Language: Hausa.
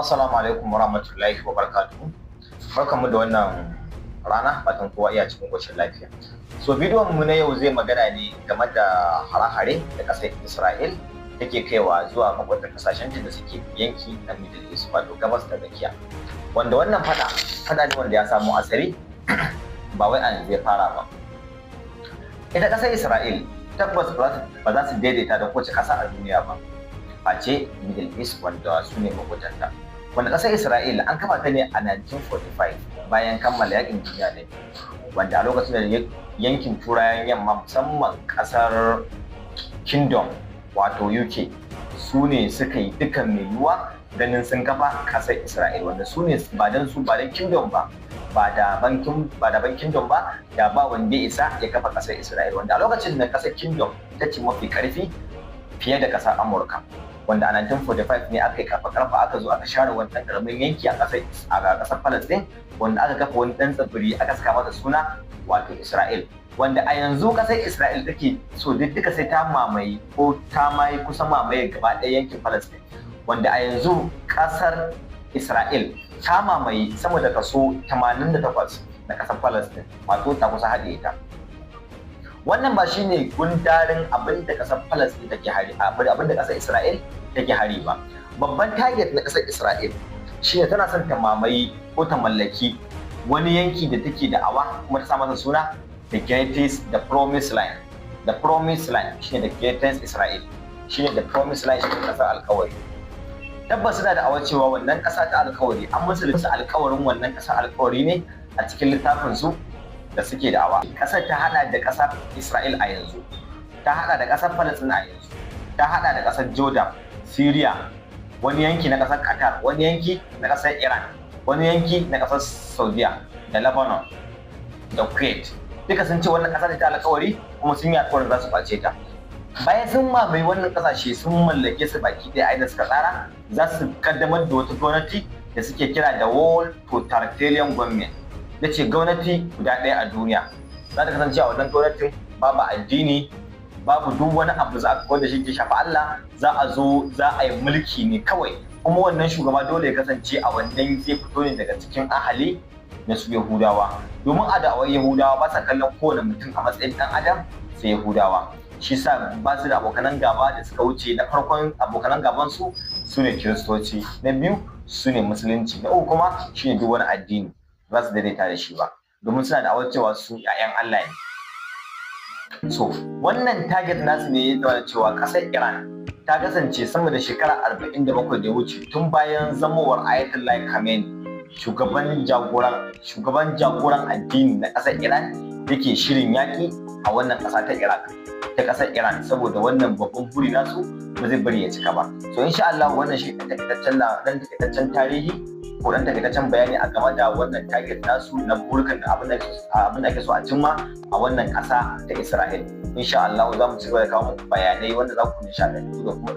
Assalamu alaikum warahmatullahi wabarakatuhu. Barkanmu da wannan rana, fatan kowa iya cikin ƙoshin lafiya. So bidiyon mu na yau zai magana ne game da hare-hare da ƙasar Isra'il take kaiwa zuwa makwabtan ƙasashen da suke yanki na Middle East, wato Gabas ta Tsakiya. Wanda wannan fada, fada ne wanda ya samo asali, ba wai an zai fara ba. Ita ƙasar Isra'il tabbas ba za su daidaita da kowace ƙasa a duniya ba, face Middle East, wanda su ne makwabtanta. Wanda ƙasar Isra'il an kafa ta ne a 1945 bayan kammala yakin duniya na biyu, wanda a lokacin da yankin Turawan Yamma, musamman ƙasar Kingdom, wato UK, su ne suka yi dukkan mai yiwuwa ganin sun kafa ƙasar Isra'il, wanda su ne ba don su, ba don Kingdom ba, ba da ban Kingdom ba, da ba wanda ya isa ya kafa ƙasar Isra'il. Wanda a lokacin da ƙasar Kingdom ita ce mafi ƙarfi fiye da ƙasar Amurka, wanda a 1945 ne aka yi karfa karfa, aka zo aka share wani ɗan ƙaramin yanki a ƙasar Palestine, wanda aka kafa wani ɗan tsibiri, aka saka masa suna wato Isra'il. Wanda a yanzu ƙasar Isra'il take so duk duka sai ta mamaye, ko ta mai kusa mamaye gaba ɗaya yankin Palestine, wanda a yanzu ƙasar Isra'il ta mamaye sama da kaso 88 na ƙasar Palestine, wato ta kusa haɗe ta. Wannan ba shine gundarin abin da ƙasar Palestine take hari, abin da ƙasar Isra'il take hari ba. Babban target na ƙasar Isra'il shine tana son ta mamaye ko ta mallaki wani yanki da take da awa, kuma ta sa masa suna the greatest, the promised land. The promised land shine the greatest Israel, shine the promised land, shine ƙasar alkawari. Tabbas suna da awar cewa wannan ƙasa ta alkawari, an musu alkawarin wannan ƙasar alkawari ne a cikin littafin su da suke da'awa. Ƙasar ta hada da ƙasar Isra'il a yanzu, ta hada da ƙasar Palestine a yanzu, ta hada da ƙasar Jordan, Syria, wani yanki na ƙasar Qatar, wani yanki na ƙasar Iran, wani yanki na ƙasar Saudiya da Lebanon da Kuwait. Duka sun ce wannan ƙasa ta alƙawari, kuma sun yi alƙawarin za su kwace ta. Bayan sun mamaye wannan ƙasashe, sun mallake su baki ɗaya, a inda suka tsara za su kaddamar da wata gwamnati da suke kira da World Totalitarian Government, da ce gwamnati guda ɗaya a duniya. Za ta kasance a wannan gwamnatin babu addini, babu duk wani abu za a wanda shi ke shafa Allah. Za a zo za a yi mulki ne kawai, kuma wannan shugaba dole ya kasance a wannan zai fito ne daga cikin ahali na su Yahudawa, domin a da'awar Yahudawa ba sa kallon kowane mutum a matsayin ɗan adam sai Yahudawa. Shi sa ba su da abokanan gaba da suka wuce na farkon abokanan gaban su, su ne Kiristoci, na biyu su ne Musulunci, na uku kuma shine duk wani addini ba su daidaita da shi ba, domin suna da awar cewa su 'ya'yan Allah ne. So wannan target nasu ne ya zama cewa ƙasar Iran ta kasance sama da shekara 47 da ya wuce, tun bayan zamowar Ayatollah Khamenei shugaban jagoran addini na ƙasar Iran, yake shirin yaƙi a wannan ƙasa ta Iraq, ta ƙasar Iran, saboda wannan babban buri nasu ba zai bari ya cika ba. So insha Allah wannan shi dan takaitaccen tarihi ko dan takaitaccen bayani a game da wannan target nasu na burukan da abin da ake so a cimma a wannan ƙasa ta Isra'il. Insha Allah za mu ci gaba da kawo muku bayanai wanda za ku nishaɗantu da kuma